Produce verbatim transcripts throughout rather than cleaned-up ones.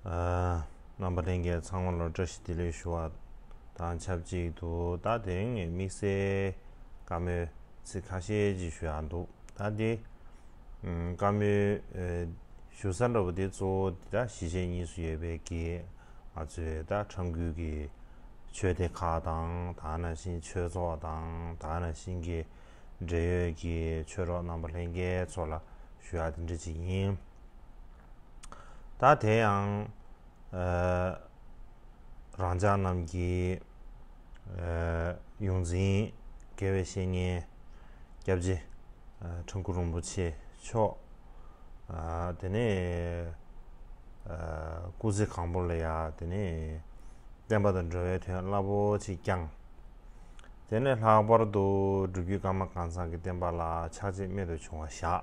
རྣམ་པ་ལྷན་རྒྱས་ཚང་མ་ལ་བཀྲ་ཤིས་བདེ་ལེགས་ཞུ་བ་དང་ཆབས་ཅིག་ཏུ། ད་དེ་རིང་ངས་དམིགས་བསལ་བཀའ་མོལ་ཚིག་ཁ་ཤས་ཅིག་ཞུ་ཡག་འདུག་ད་དེ་བཀའ་མོལ་ཞུ་ས་འདྲ་བོ་དེ་གཙོ་བོ་དེ་ད་གཞིས་བྱེས་གཉིས་སུ་ཡོད་པའི་གི་ང་ཚོའི་ད་ཁྲོམ་ཁུལ་གྱི་ཆོས་སྡེ་ཁག་དང་། ད་ནང་བཞིན་ཆོས་ཚོགས་དང་། ད་ནང་བཞིན་གྱི་འབྲེལ་ཡོད་ཀྱི་ཆོས་གྲོགས་རྣམ་པ་ལྷན་རྒྱས་ཚོ་ལ་ཞུ་ཡག་དེ་འདྲ་ཅིག་ཡིན། ད་དེ་ཡང་ཨ་རང་ཅག་རྣམས་ཀྱི་ཨ་ཡོངས་འཛིན་དགེ་བའི་བཤེས་གཉེན་སྐྱབས་རྗེ་ཨ་ཁྲ་འགུ་རིན་པོ་ཆེ་མཆོག་ཨ་དེ་ནས་ཨ་སྐུ་ཚེ་གང་པོ་ལ་ཡ་དེ་ནས་བསྟན་པ་དང་འགྲོ་བའི་དོན་རླབས་པོ་ཆེ་བསྐྱངས། དེ་ནས་ལྷག་པར་དུ་སྒྲུབ་བརྒྱུད་ཀརྨ་གང་ཚང་གི་བསྟན་པ་ལ་ཕྱག་རྗེས་རྨད་དུ་བྱུང་བ་བཞག་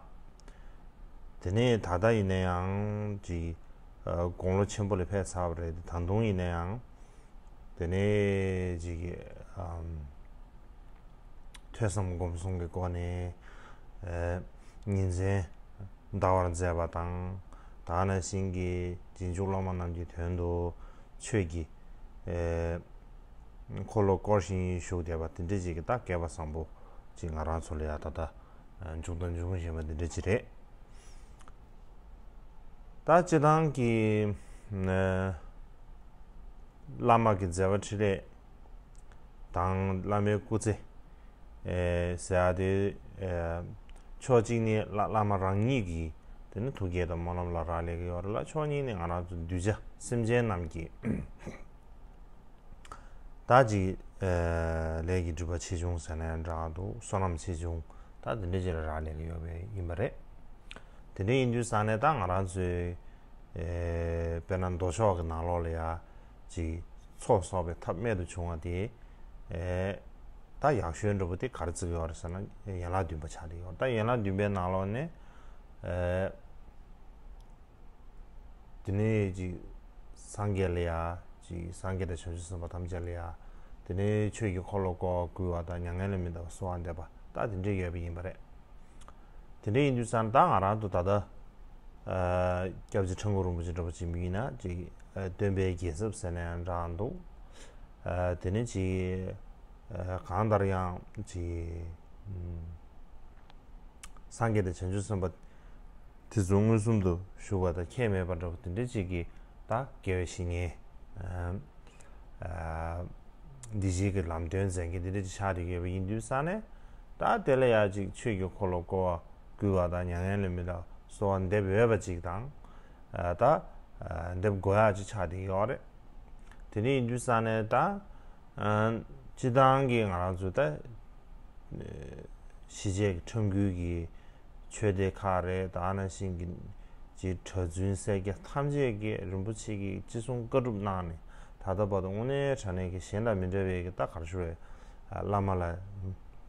དེ་ནས་ད་ལྟ་ཡིན་ན་ཡང་ཅིག་ཨ་དགུང་ལོ་ཆེན་པོ་ལ་ཕེབས་ཚར་བ་རེད། ད་དུང་ཡིན་ན་ཡང་དེ་ནས་ཅིག་ཨམ་ཐོས་བསམ་སྒོམ་གསུམ་གྱི་སྒོ་ནས་ཨ་ཉིན་མཚན་འདའ་བར་མཛད་པ་དང་། ད་ནང་བཞིན་གྱི་རྗེས་འཇུག་སློབ་མ་རྣམས་ཀྱི་དོན་དུ་ཆོས་ཀྱི་ཨ་འཁོར་ལོ་བསྐོར་ཞིང་བཞུགས་བསྡད་པ་དེ་འདྲ་ཅིག་གི་ད་སྐལ་པ་བཟང་པོ་ཅིག་ང་རང་ཚོ་ལ་ཡ་ད་ལྟ་འབྱུང་དང་འབྱུང་བཞིན་པ་འདི་འདྲ་ཅིག་རེད། ད་སྤྱི་བཏང་གི་ཨ་བླ་མ་གི་མཛད་པ་འཕྲིན་ལས་དང་བླ་མའི་སྐུ་ཚེ་ཨེ་ཟེར་ཡག་དེ་ཨེ་ཕྱོགས་གཅིག་ནས་བླ་བླ་མ་རང་ཉིད་ཀྱི་དེ་ནི་ཐུགས་བསྐྱེད་དང་སྨོན་ལམ་ལ་རག་ལས་ཀྱི་ཡོད་རེད་ལ། ཕྱོགས་གཉིས་ནས་ང་རང་ཚོ་གདུལ་བྱ་སེམས་ཅན་རྣམས་ཀྱི་ད་ཅིག་ཨེ་ལས་ཀྱི་སྒྲིབ་པ་ཆེ་ཆུང་ཟེར་ན་ཡང་འདྲ་འདུག་བསོད་ནམས་ཆེ་ཆུང་ད་དེ་འདྲ་ཅིག་ལ་རག་ལས་ཀྱི་ཡོད་པ་ཡིན་པ་རེད། དེ་འདྲ་ཡིན་དུས་ཙང་ནས་ད་ང་རང་ཚོའི་ཨེ་དཔེར་ན་མདོ་ཕྱོགས་ཀྱི་ནང་ལོགས་ལ་ཡ་ཅིག་ཚོགས་གསོག་པའི་ཐབས་རྨད་དུ་བྱུང་བ་དེ་ཨེ་ད་ཡག་ཤོས་འདྲ་པོ་དེ་ག་རེ་བརྩི་གི་ཡོད་རེད་ཟེར་ན། ཡན་ལག་བདུན་པ་ཆགས་བསྡད་ཡོད། ད་ཡན་ལག་བདུན་པའི་ནང་ལོགས་ནས་ཨེ་དེ་ནས་ཅིག་སངས་རྒྱས་ལ་ཡ་ཅིག་སངས་རྒྱས་དང་བྱང་ཆུབ་སེམས་དཔའ་ཐམས་ཅད་ལ་ཡ། དེ་ནས་ཆོས་ཀྱི་འཁོར་ལོ་བསྐོར་བ་བསྐུལ་བ་དང་། མྱ་ངན་ལས་མི་འདའ་བར་གསོལ་བ་འདེབས་པ་ད་དེ་འདྲ་ཡོད་པ་ཡིན་པ་རེད། དེ་འདྲ་ཡིན་དུས་ཙང་ད་ང་རང་ཚོ་ད་ལྟ་ཨ་སྐྱབས་རྗེ་ཁྲ་འགུ་རིན་པོ་ཆེ་འདྲ་པོ་ཅིག་མིན་ན་ཅིག་ཨ་སྟོན་པའི་རྒྱལ་ཚབ་ཟེར་ན་ཡང་འདྲ་འདུག་ཨ་དེ་ནས་ཅིག་ཨ་གང་ལྟར་ཡང་ཅིག་ཨམ་སངས་རྒྱས་དང་བྱང་ཆུབ་སེམས་དཔའ་དེ་ཚོ་མངོན་སུམ་དུ་བཞུགས་པ་དང་ཁྱད་མེད་པ་འདྲ་པོ་དེ་འདྲ་ཅིག་གི་ད་དགེ་བའི་བཤེས་གཉེན་ཨ་ཨ་འདི་ཞིག་གི་ལམ་སྟོན་མཛད་མཁན་འདི་འདྲ་ཅིག་ཆགས་བསྡད་ཡོད་པ་ཡིན་དུས་ཙང་ནས། ད་དེ་ལ་ཡ་ཅིག་ཆོས་ཀྱི་འཁོར་ལོ་བསྐོར་བ་བསྐུལ་བ་དང་། མྱ་ངན་ལས་མི་འདའ་བར་གསོལ་བ་འདེབས་འོས་པ་ཅིག་དང་། ཨ་ད་ཨ་འདེབས་དགོས་ཡག་ཅིག་ཆགས་བསྡད་ཡོད་རེད། དེ་འདྲ་ཡིན་དུས་ཙང་ནས་ད་ཨ་སྤྱི་བཏང་གི་ང་རང་ཚོ་ད་ཨ་གཞིས་བྱེས་ཀྱི་ཁྲོམ་ཁུལ་གྱི་ཆོས་སྡེ་ཁག་རེད། ད་ནང་བཞིན་གྱི་ཅིག་གྲྭ་བཙུན་སེར་སྐྱ་ཐམས་ཅད་ཀྱིས་རིན་པོ་ཆེ་གིས་ཅི་གསུང་བཀའ་སྒྲུབ་གནང་ནས། ད་ལྟ་བར་དུ་དངོས་གནས་དྲང་གནས་ཀྱི་གཞན་དང་མི་འདྲ་བའི་གི་ད་ག་རེ་ཞུ་རེད། ཨ་བླ་མ་ལ་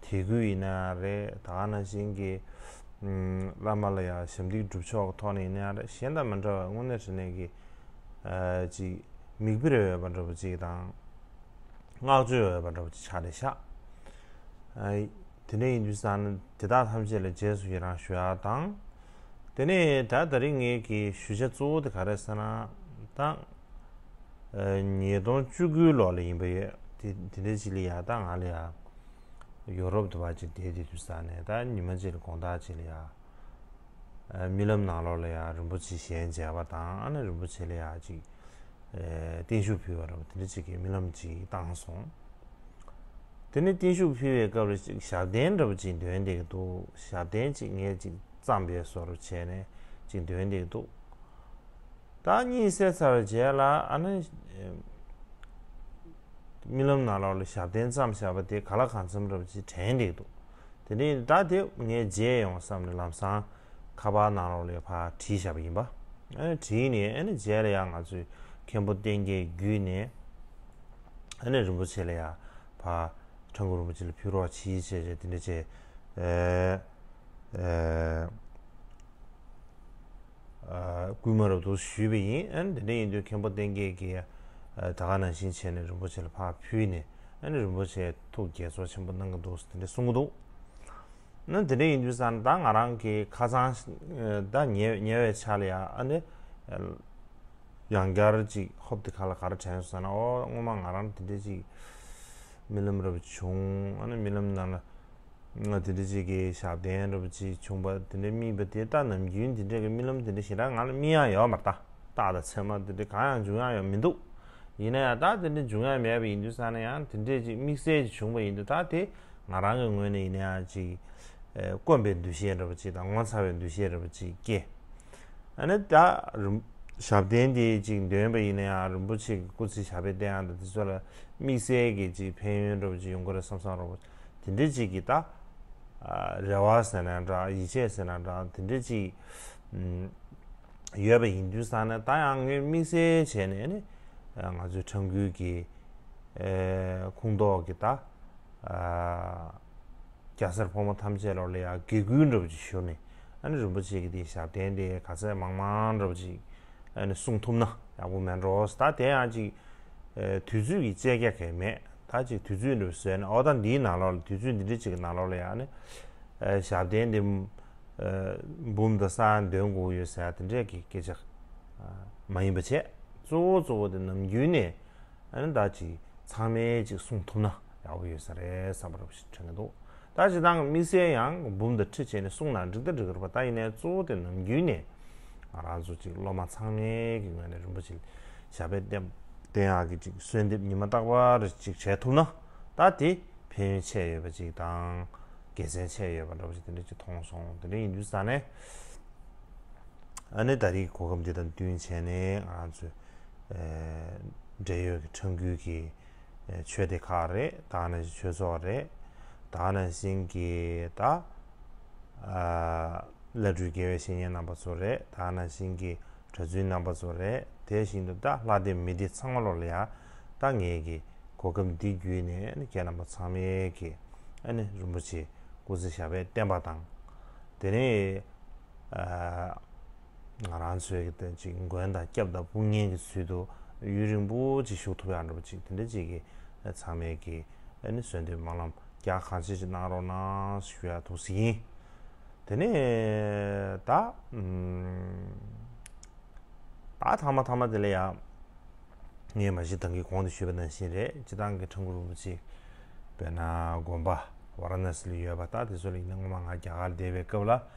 དད་གུས་ཡིན་ན་རེད། ད་ག་ནང་བཞིན་གྱི་ཨམ་བླ་མ་ལ་ཡང་ཞབས་འདེགས་སྒྲུབ་ཕྱོགས་ཀྱི་ཐོག་ནས་ཡིན་ན་རེད། གཞན་དང་མི་འདྲ་བའི་དངོས་གནས་དྲང་གནས་ཀྱི་ཨ་ཅིག་མིག་དཔེར་འོས་པ་འདྲ་པོ་ཅིག་དང་། བསྔགས་བརྗོད་འོས་པ་འདྲ་པོ་ཅིག་ཆགས་བསྡད་ཤག་ཨ་དེ་འདྲ་ཡིན་དུས་ཙང་ནས་དེ་དག་ཐམས་ཅད་ལ་རྗེས་སུ་ཡི་རང་ཞུ་ཡག་དང་། དེ་ནས་ད་དེ་རིང་ངེད་ཀྱི་ཞུ་བྱ་གཙོ་བོ་དེ་ག་རེ་ཟེར་ན། ད་ཨ་ཉིས་སྟོང་བཅུ་དགུ་ལོ་ལ་ཡིན་པ་ཡོད། དེ་དེ་འདྲ་ཅིག་ལ་ཡ་ད་ང་ལ་ཡ་ཡོ་རོབ་དུ་བ་ཅིག་བསྡད་དེ་དུས་ཙང་ནས། ད་ཉི་མ་གཅིག་ལ་དགོང་དག་ཅིག་ལ་ཡ་ཨ་རྨི་ལམ་ནང་ལོགས་ལ་ཡ་རིན་པོ་ཆེ་ཞལ་མཇལ་བ་དང་། ཨ་ནི་རིན་པོ་ཆེ་ལ་ཡ་ཅིག་ཨ་བརྟན་བཞུགས་ཕུལ་བ་འདྲ་པོ་དེ་འདྲ་ཅིག་གི་རྨི་ལམ་ཅིག་བཏང་སོང་། དེ་ནས་བརྟན་བཞུགས་ཕུལ་བའི་སྐབས་ལ་ཅིག་ཞབས་བརྟན་འདྲ་པོ་ཅིག་འདོན་བསྡད་ཀྱི་འདུག་ཞབས་བརྟན་ཅིག་ངས་ཅིག་བརྩམས་པའི་བཟོ་འདྲ་བྱས་ནས་ཅིག་འདོན་བསྡད་ཀྱི་འདུག་ད་གཉིད་སད་ཚར་བའི་རྗེས་ལ་ཨ་ནི་རྨི་ལམ་ནང་ལོགས་ལ་ཞབས་བརྟན་བརྩམས་བཞག་པ་དེ་ག་ལ་གང་འཚམ་འདྲ་པོ་ཅིག་དྲན་བསྡད་ཀྱི་འདུག་དེ་འདྲའི་ད་དེ་ངས་མཇལ་ཡོང་བསམ་ནས་ལམ་སང་ཁ་པར་ནང་ལོགས་ལ་ཕར་བྲིས་བཞག་པ་ཡིན་པ། ཨ་ནི་བྲིས་ནས་ཨ་ནི་རྗེས་ལ་ཡང་ང་ཚོའི་མཁན་པོ་བསྟན་རྒྱས་བརྒྱུད་ནས་ཨ་ནི་རིན་པོ་ཆེ་ལ་ཡང་ཕར་ཁྲ་འགུ་རིན་པོ་ཆེ་ལ་ཕུལ་རོགས་གྱིས་བྱས་བྱས་དེ་འདྲ་བྱས། ཨེ་ཨེ། ཨ་སྐུལ་མ་རབ་ཏུ་ཞུས་པ་ཡིན། ཨ་ནི་དེ་འདྲ་ཡིན་དུས་མཁན་པོ་བསྟན་རྒྱས་ཀྱིས་ཨ་ད་ག་ནང་བཞིན་བྱས་ནས་རིན་པོ་ཆེ་ལ་ཕར་ཕུལ་ནས། ཨ་ནི་རིན་པོ་ཆེ་ཐུགས་དགྱེས་ཚོར་ཆེན་པོ་གནང་གི་འདུག་དེ་འདྲ་གསུང་གི་འདུག་ཨ་ནི་དེ་འདྲ་ཡིན་དུས་ཙང་ད་ང་རང་གི་ཁ་སང་ཨ་ད་ཉེ་ཉེ་བའི་ཆར་ལ་ཡ་ཨ་ནི་ཨ་ ཡང་བསྐྱར་ཅིག་ཧོབ་དེ་ཁ་ལ་ག་རེ་དྲན་སོང་ཟེར་ན། ཨོ་སྔོན་མ་ང་རང་དེ་འདྲ་ཅིག་རྨི་ལམ་འདྲ་པོ་བྱུང་། ཨ་ནི་རྨི་ལམ་ནང་ལ་ང་དེ་འདྲ་ཅིག་གི་ཞབས་བརྟན་འདྲ་པོ་ཅིག་བྱུང་པ་དེ་འདྲ་རྨིས་པ་དེ། ད་ནམ་རྒྱུན་དེ་འདྲ་གི་རྨི་ལམ་དེ་འདྲ་ཞེ་དྲག་ང་ལ་རྨི་ཡག་ཡོད་མ་རེད། ད་རྟགས་དང་མཚན་མ་དེ་འདྲ་གང་ཡང་འབྱུང་ཡག་ཡོད་མི་འདུག། ཡིན་ན་ཡང་ད་དེ་འདྲ་འབྱུང་ཡག་མེད་པ་ཡིན་དུས་ཙང་ནས་ཡང་དེ་འདྲས་ཅིག་དམིགས་བསལ་ཅིག་བྱུང་པ་ཡིན་དུས། ད་དེ་ང་རང་གི་ངོས་ནས་ཡིན་ན་ཡང་ཅིག་ཨེ་དཀོན་པའི་འདུ་ཤེས་འདྲ་པོ་ཅིག་དང་ངོ་མཚར་བའི་འདུ་ཤེས་འདྲ་པོ་ཅིག་སྐྱེས། ཨ་ནི་ད་རིམ་ཞབས་བརྟན་དེ་ཅིག་འདོན་པ་ཡིན་ན་ཡང་རིན་པོ་ཆེ་གི་སྐུ་ཚེ་ཞབས་པད་བརྟན་ཡག་དང་དེ་ཚོ་ལ་དམིགས་བསལ་གྱི་ཅིག་ཕན་ཡོན་འདྲ་པོ་ཅིག་ཡོང་གི་རེད་བསམ་བསམ་འདྲ་པོ་དེ་འདྲས་ཅིག་གི་ད་ཨ་རེ་བ་ཟེར་ན་འདྲ། ཡིད་ཆེས་ཟེར་ན་འདྲ། དེ་འདྲས་ཅིག་ཨམ་ཡོད་པ་ཡིན་དུས་ཙང་ནས། ད་ཡང་ངས་དམིགས་བསལ་བྱས་ནས་ནི་ཨ་ང་ཚོའི་ཁྲ་འགུལ་གྱི་ཨེ་ཁོངས་གཏོགས་ཀྱི་ད་ཨ་རྒྱལ་སྲས་ཕོ་མོ་ཐམས་ཅད་ལོག་ལ་ཡ་དགེ་སྐུལ་འདྲ་པོ་ཅིག་ཞུ་ནས། ཨ་ནི་རིན་པོ་ཆེ་གི་དེ་ཞབས་བརྟན་དེ་ག་ཚད་མང་མང་འདྲ་པོ་ཅིག་ཨ་ནི་གསུང་ཐུབ་ན་ཡག་པོ་མེད་འགྲོ། ད་དེ་ཡང་ཅིག་ཨེ་དུས་ཚོད་ཀྱི་བཅད་རྒྱ་གས་མེད། ད་ཅིག་དུས་ཚོད་འདྲ་པོ་བཟོས་ནས། ཨོ་ད་འདིའི་ནང་ལོགས་ལ་དུས་ཚོད་འདི་འདྲ་ཅིག་གི་ནང་ལོགས་ལ་ཡ་ནི་ཨེ་ཞབས་བརྟན་དེ་ཨེ་འབུམ་དང་ས་འདོན་དགོས་ཡོད་ཟེར་དེ་འདྲས་ཀྱི་སྐད་ཆ་ཨ་མ་ཡིན་པ་བྱས། གཙོ་བོ་གཙོ་བོ་དེ་ནམ་རྒྱུན་ནས་ཨ་ནི་ད་ཅིག་ཚང་མས་ཅིག་གསུང་ཐུབ་ན་ཡག་པོ་ཡོད་ས་རེད་བསམ་པ་འདྲ་པོ་ཞིག་དྲན་གྱི་འདུག། ད་སྤྱིར་བཏང་དམིགས་བསལ་ཡང་འབུམ་དང་ཁྲི་བྱས་ནས་གསུངས་ན་འགྲིག་ད་འགྲིག་གི་རེད་པ། ད་ཡིན་ནའི་གཙོ་བོ་དེ་ནམ་རྒྱུན་ནས་ང་རང་ཚོ་ཅིག་སློབ་མ་ཚང་མའི་གི་ངོས་ནས་རིན་པོ་ཆེ་ཞབས་པད་བརྟན་བརྟན་ཡག་གི་ཅིག་གསོལ་འདེབས་ཉི་མ་རྟག་པར་ཅིག་བྱས་ཐུབ་ན། ད་དེ་ཕན་ཡོན་ཆེ་ཡོད་པ་ཅིག་དང་དགེ་མཚན་ཆེ་ཡོད་པ་འདྲ་པོ་ཅིག་དེ་འདྲ་ཅིག་མཐོང་སོང་། དེ་འདྲ་ཡིན་དུས་ཙང་ནས། ཨ་ནི་ད་རེས་གོ་སྐབས་འདི་དང་བསྟུན་བྱས་ནས་ང་རང་ཚོས་ཨེ་འབྲེལ་ཡོད་ཀྱི་ཁྲ་འགུལ་གྱི་ཨེ་ཆོས་སྡེ་ཁག་རེད། ད་ག་ནང་བཞིན་ཆོས་ཚོགས་རེད། ད་ག་ནང་བཞིན་གྱི་ད་ཨ་བླ་སྤྲུལ་དགེ་བའི་བཤེས་གཉེན་རྣམ་པ་ཚོ་རེད། ད་ག་ནང་བཞིན་གྱི་གྲྭ་བཙུན་རྣམ་པ་ཚོ་རེད། དེ་བཞིན་དུ་ད་ལྷ་སྡེ་མི་སྡེ་ཚང་མ་ལོག་ལ་ཡ་ད་ངས་ཀྱི་གོ་སྐབས་འདི་བརྒྱུད་ནས་ཨ་ནི་ཁྱེད་རྣམ་པ་ཚང་མས་ཀྱི་ཨ་ནི་རིན་པོ་ཆེ་སྐུ་ཚེ་ཞབས་པད་བརྟན་པ་དང་། དེ་ནས་ཨ་ང་རང་ཚོའི་གི་དེ་ཅིག་མགོན་དང་སྐྱབས་དང་དཔུང་གཉེན་གྱི་ཚུལ་དུ་ཡུན་རིང་པོ་ཅིག་བཞུགས་ཐུབ་ཡག་འདྲ་པོ་ཅིག་དེ་འདྲ་ཅིག་གི་ཚང་མས་ཀྱི་ཨ་ནི་གསོལ་འདེབས་སྨོན་ལམ་རྒྱ་གང་ཆེ་ཅིག་གནང་རོགས་གནང་ཞུ་ཡག་འདུག་ཟེར་གྱི་ཡིན། དེ་ནས་ད་ཨམ་ད་ཐ་མ་ཐ་མ་དེ་ལ་ཡང་ངས་མ་གཞི་ད་གིན་གོང་དུ་ཞུས་པ་ནང་བཞིན་རེད། སྤྱིར་བཏང་གི་ཁྲ་འགུལ་རིན་པོ་ཆེ་དཔེར་ན་དགོན་པ་ཝཱ་ར་ཎ་སི་ལ་ཡོད་པ་ད་དེ་ཚོ་ལ་ཡིན་ན། སྔོན་མ་ང་རྒྱ་གར་བསྡད་པའི་སྐབས་ལ་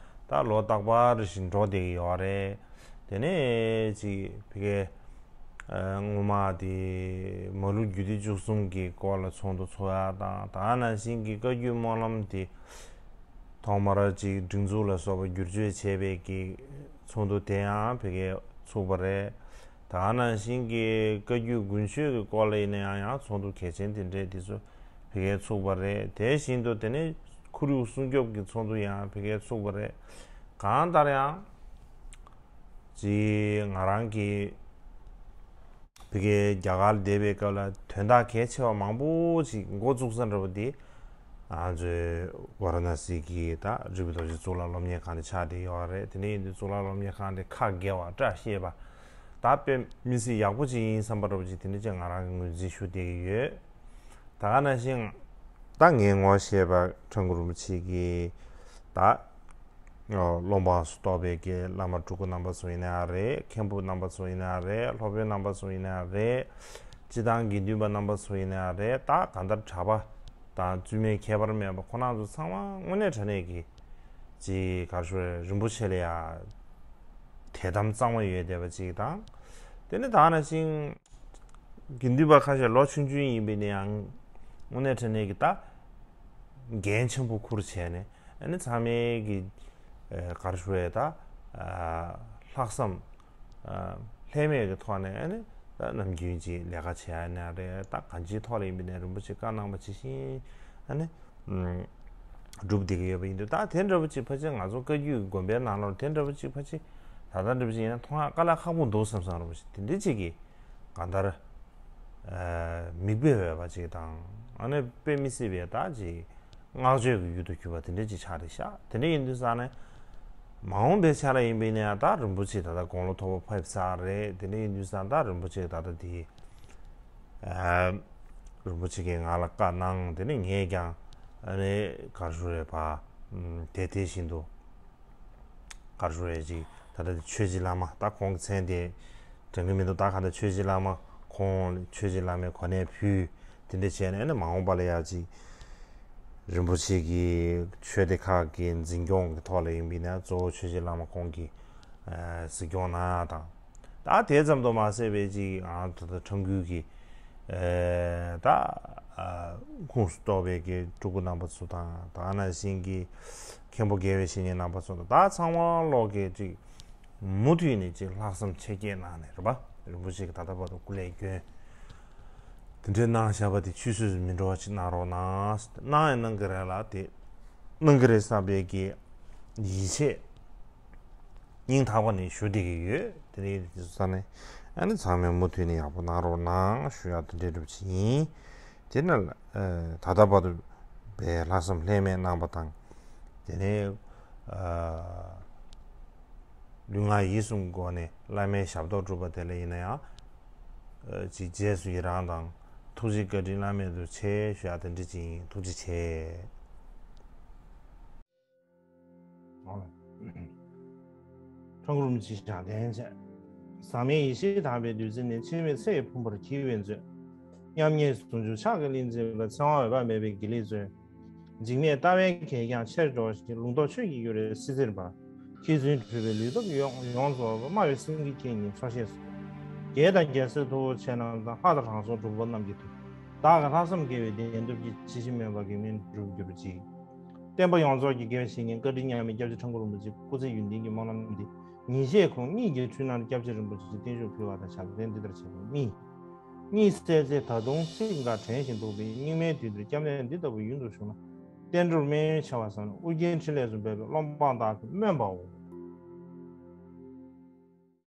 ད་ལོ་རྟག་པར་བཞིན་འགྲོ་བསྡད་ཀྱི་ཡོད་རེད། དེ་ནས་ཅིག་ཕ་གིའི་ཨ་སྔོན་མ་དེ་མ་ལུས་རྒྱུད་སྡེ་བཅུ་གསུམ་གྱི་སྐོར་ལ་ཚོགས་འདུ་ཚོགས་ཡག་དང་། ད་ག་ནང་བཞིན་གྱི་བཀའ་བརྒྱུད་སྨོན་ལམ་དེ་ཐོག་མར་ཅིག་སྒྲིག་འཛུགས་ལ་སོགས་པ་བསྒྱུར་བཅོས་བྱས་པའི་གི་ཚོགས་འདུ་དེ་ཡང་ཕ་གིར་ཚུགས་པ་རེད། ད་ག་ནང་བཞིན་གྱི་བཀའ་བརྒྱུད་དགུན་ཆོས་ཀྱི་སྐོར་ལ་ཡིན་ན་ཡང་ཡང་ཚོགས་འདུ་གལ་ཆེན་དེ་འདྲས་དེ་ཚོ་ཕ་གིར་ཚུགས་པ་རེད། དེ་བཞིན་དུ་དེ་ནས་ཁོར་ཡུག་སྲུང་སྐྱོབ་ཀྱི་ཚོགས་འདུ་ཡང་ཕ་གིར་ཚུགས་པ་རེད། གང་ལྟར་ཡང་ཅིག་ང་རང་གི་ཕ་གིའི་རྒྱ་གར་བསྡད་པའི་སྐབས་ལ་དོན་དག་གལ་ཆེ་བ་མང་པོ་ཞིག་འགོ་བཙུགས་ས་འདྲ་པོ་འདི་ང་ཚོའི་ཝཱ་ར་ཎ་སི་གི་ད་རི་བོ་རྡོ་རྗེ་གཙུག་ལག་སློབ་གཉེར་ཁང་དེ་ཆགས་བསྡད་ཡོད་རེད། དེ་འདྲ་ཡིན་དུས་གཙུག་ལག་སློབ་གཉེར་ཁང་དེ་ཁ་དགེ་བ་བཀྲ་ཤིས་པ་ད་དཔེ་མི་སྲིད་ཡག་པོ་ཅིག་ཡིན་བསམ་པ་འདྲ་པོ་ཅིག་དེ་འདྲ་ཅིག་ང་རང་གིས་ངོས་འཛིན་ཞུ་བསྡད་ཀྱི་ཡོད། ད་ག་ནང་བཞིན་ད་ངས་ངོ་ཤེས་པ་ཁྲ་འགུལ་རིན་པོ་ཆེ་གི་ད་སློབ་འབངས་སུ་གཏོགས་པའི་གི་བླ་མ་སྤྲུལ་སྐུ་རྣམ་པ་ཚོ་ཡིན་ན་ཡང་རེད། མཁན་པོ་རྣམ་པ་ཚོ་ཡིན་ན་ཡང་རེད། སློབ་དཔོན་རྣམ་པ་ཚོ་ཡིན་ན་ཡང་རེད། སྤྱི་བཏང་དགེ་འདུན་པ་རྣམ་པ་ཚོ་ཡིན་ན་ཡང་རེད། ད་གང་ལྟར་གྲྭ་པ་དང་བཙུན་མའི་ཁྱད་པར་མེད་པ་ཁོང་རྣམ་ཚོ་ཚང་མ་དངོས་གནས་དྲང་གནས་ཀྱི་ཅིག་ག་རེ་ཞུ་དགོས་རེད། རིན་པོ་ཆེ་ལ་ཡ་དད་དམ་གཙང་མ་ཡོད་བསྡད་པ་ཅིག་དང་། དེ་ནས་ད་ག་ནང་བཞིན་དགེ་འདུན་པ་ཁ་ཤས་ལོ་ཆུང་ཆུང་ཡིན་པ་ཡིན་ན་ཡང་དངོས་གནས་དྲང་གནས་ཀྱི་ད་འགན་ཆེན་པོ་འཁུར་བྱས་ནས། ཨ་ནི་ཚང་མས་ཀྱི་ཨ་ག་རེ་ཞུ་དགོས་རེད། ད་ཨ་ལྷག་བསམ་ཨ་ལྷད་མེད་ཀྱི་ཐོག་ནས་ཨ་ནི་ད་ནམ་རྒྱུན་གྱི་ལས་ཀ་བྱེད་ཡ་ཡིན་ན་རེད། ད་གང་ཅིའི་ཐོག་ལ་ཡིན་པ་ཡིན་ན་རིན་པོ་ཆེ་བཀའ་གནང་བ་ཇི་བཞིན་ཨ་ནི་ཨམ་སྒྲུབ་བསྡད་ཀྱི་ཡོད་པ་ཡིན་དུས། ད་དེ་འདྲ་པོ་ཅིག་ཕལ་ཆེར་ང་ཚོ་བཀའ་བརྒྱུད་དགོན་པའི་ནང་ལོགས་དེ་འདྲ་པོ་ཅིག་ཕལ་ཆེར་ད་ལྟ་འདྲ་པོ་ཅིག་ཡིན་ན་མཐོང་ཡག་དཀའ་ལས་ཁག་པོ་འདུག་བསམ་བསམ་འདྲ་པོ་ཅིག་དེ་འདྲ་ཅིག་གི་གང་ལྟར་ཨ་མིག་དཔེ་འོས་པ་ཅིག་དང་། ཨ་ནི་དཔེ་མི་སྲིད་པའི་ད་ཅིག་བསྔགས་བརྗོད་ཀྱི་ཡུལ་དུ་གྱུར་པ་དེ་འདྲ་ཅིག་ཆགས་བསྡད་ཤག། དེ་འདྲ་ཡིན་དུས་ཙང་ནས་མ་འོངས་པའི་ཆ་ལ་ཡིན་པ་ཡིན་ན་ཡང་ད་རིན་པོ་ཆེ་ད་ལྟ་དགུང་ལོ་མཐོ་པོ་ཕེབས་ཚར་རེད། དེ་འདྲ་ཡིན་དུས་ཙང་ད་རིན་པོ་ཆེ་ད་ལྟ་དེ་ཨ་རིན་པོ་ཆེ་གིས་ང་ལ་བཀའ་གནང་། དེ་ནས་ངས་ཀྱང་ཨ་ནི་ག་རེ་ཞུ་དགོས་རེད་པ། ཨམ་དེ་དེ་བཞིན་དུ་ག་རེ་ཞུ་དགོས་རེད། ཅིག་ད་ལྟ་དེ་ཆོས་ཀྱི་བླ་མ་ད་ཁོང་གི་མཚན་དེ་ དྲན་གྱི་མི་འདུག་ད་ག་ད་ཆོས་རྗེ་བླ་མ་ཁོང་ཆོས་རྗེ་བླ་མའི་གོ་གནས་ཕུལ། དེ་འདྲ་བྱས་ནས་ནི་མ་འོངས་པ་ལ་ཡ་ཅིག་རིན་པོ་ཆེ་གི་ཆོས་སྡེ་ཁག་གི་འཛིན་སྐྱོང་གི་ཐོག་ལ་ཡིན་པས་ན་གཙོ་བོ་ཆོས་རྗེ་བླ་མ་ཁོང་གིས་གཟིགས་སྐྱོང་གནང་ཡ་དང་། ད་དེ་ཙམ་དུ་མ་ཟད་པའི་ཅིག་ཨ་ད་ད་ཁྲང་ཁུལ་གྱི་ད་ཁོངས་སུ་གཏོགས་པའི་གི་སྤྲུལ་སྐུ་རྣམ་པ་ཚོ་དང་། ད་ཨ་ནང་བཞིན་གྱི་མཁན་པོ་དགེ་བའི་བཤེས་གཉེན་རྣམ་པ་ཚོ་དང་། ད་ཚང་མ་ལོག་གི་ཅིག་མུ་མཐུད་ནས་ཅིག་ལྷག་བསམ་ཆེ་བསྐྱེད་གནང་ནས་རེད་པ། རིན་པོ་ཆེ་གི་ད་ལྟ་བར་དུ་སྐུ་ལས་བསྐྱོན། དེ་འདྲའི་གནང་བཞག་པ་དེ་ཆུད་ཟོས་སུ་མི་འགྲོ་བ་ཅིག་གནང་རོགས་གནང་། གནང་ཡང་གནང་གི་རེད་ལ། དེ་གནང་གི་རེད་བསམ་པའི་གི་ཡིད་ཆེས་སྙིང་ཐག་པ་ནས་ཞུ་བསྡད་ཀྱི་ཡོད། དེ་རིང་དེ་ཚོ་ས་ནས་ཨ་ནི་ཚང་མས་མུ་མཐུད་ནས་ཡག་པོ་གནང་རོགས་གནང་ཞུ་ཡག་དེ་འདྲའི་འདྲ་པོ་ཅིག་ཡིན། དེ་ནས་ད་ལྟ་བར་དུ་བའི་ལྷག་བསམ་ལྷད་མེད་གནང་པ་དང་། དེ་ནས་ལུས་ངག་ཡིད་གསུམ་སྒོ་ནས་བླ་མའི་ཞབས་ཏོག་བསྒྲུབས་པ་དེ་ལ་ཡིན་ན་ཡང་ཅིག་རྗེས་སུ་ཡི་རང་དང་ཐུགས་རྗེ་བཀའ་དྲིན་བླ་མེད་དུ་ཆེ་ཞུ་ཡག་དེ་འདྲ་ཅིག་ཡིན། ཐུགས་རྗེ་ཆེ། ཁྲོམ་སྐོར་མི་ཆེ་ཞག་ལྡན་བྱས། ཟག་མེད་ཡེ་ཤེས་དག་པའི་བདུད་རྩི་ནི། འཆི་མེད་ཚེ་ཡི་ཕུང་པོར་འཁྱིལ་བའི་མཛོད། མཉམ་ཉིད་ཟུང་འཇུག་ཕྱག་གི་གླེང་རྩིབ་ལ། འཚེ་བ་འོད་དཔག་མེད་པའི་དགེ་ལེགས་མཚོན། འཇིགས་མེད་ལྟ་བའི་གད་རྒྱངས་ཆེར་སྒྲོགས་ཤིང་། ལུང་རྟོགས་ཆོས་ཀྱི་གཡུ་རལ་སིལ་སིལ་འབར། མཁས་བཙུན་གྲུབ་པའི་ལུས་སྟོབས་ཡོངས་ཡོངས་རྫོགས་པ། སྨྲ་བའི་སེང་གེ་ཁྱེད་ཉིད་ཚོགས་ཞེས་སུ། རྒྱལ་དང་རྒྱལ་སྲས་ཐུ་བོ་ཆེ་རྣམས་དང་། ལྷ་དང་དྲང་སྲོང་གྲུབ་པ་རྣམས་ཀྱི་མཐུ། བདག་གི་ལྷག་བསམ་དགེ་བའི་བདེན་སྟོབས་ཀྱིས། ཇི་ཞིག་སྨོན་པ་གེགས་མེད་འགྲུབ་གྱུར་ཅིག། བསྟན་པ་ཡོངས་རྫོགས་ཀྱི་དགེ་བའི་བཤེས་གཉེན་བཀའ་དྲིན་མཉམ་མེད་སྐྱབས་རྗེ་ཁྲོམ་སྐོར་རིན་པོ་ཆེ་སྐུ་ཚེ་ཡུན་བརྟན་གྱི་སྨོན་ལམ་འདི་ཉིན་ཤས་གོང་གཉིད་ཀྱི་འཁྲུལ་སྣང་སྐྱབས་རྗེ་རིན་པོ་ཆེ་བརྟན་བཞུགས་ཕུལ་བ་དང་ཕྱག་འཚལ་འདི་ལྟར་བྱས་པ་མི། གཉིད་སད་ཚེ་ད་དུང་ཚིག་འགའ་དྲན་བཞིན་འདུག་པས། སྙིགས་མའི་དུས་འདིར་སྐྱབས་གནས་འདི་ལྟ་བུ་ཡུན་དུ་བཞུགས་ན། བསྟན་འགྲོར་སྨན་ཡོན་ཆེ་བ་བསམ་ནས། ཨོ་རྒྱན་ཕྲིན་ལས་སུ་འབད་པས་བློ་འབངས་དག་གི་སྨོན་པའོ།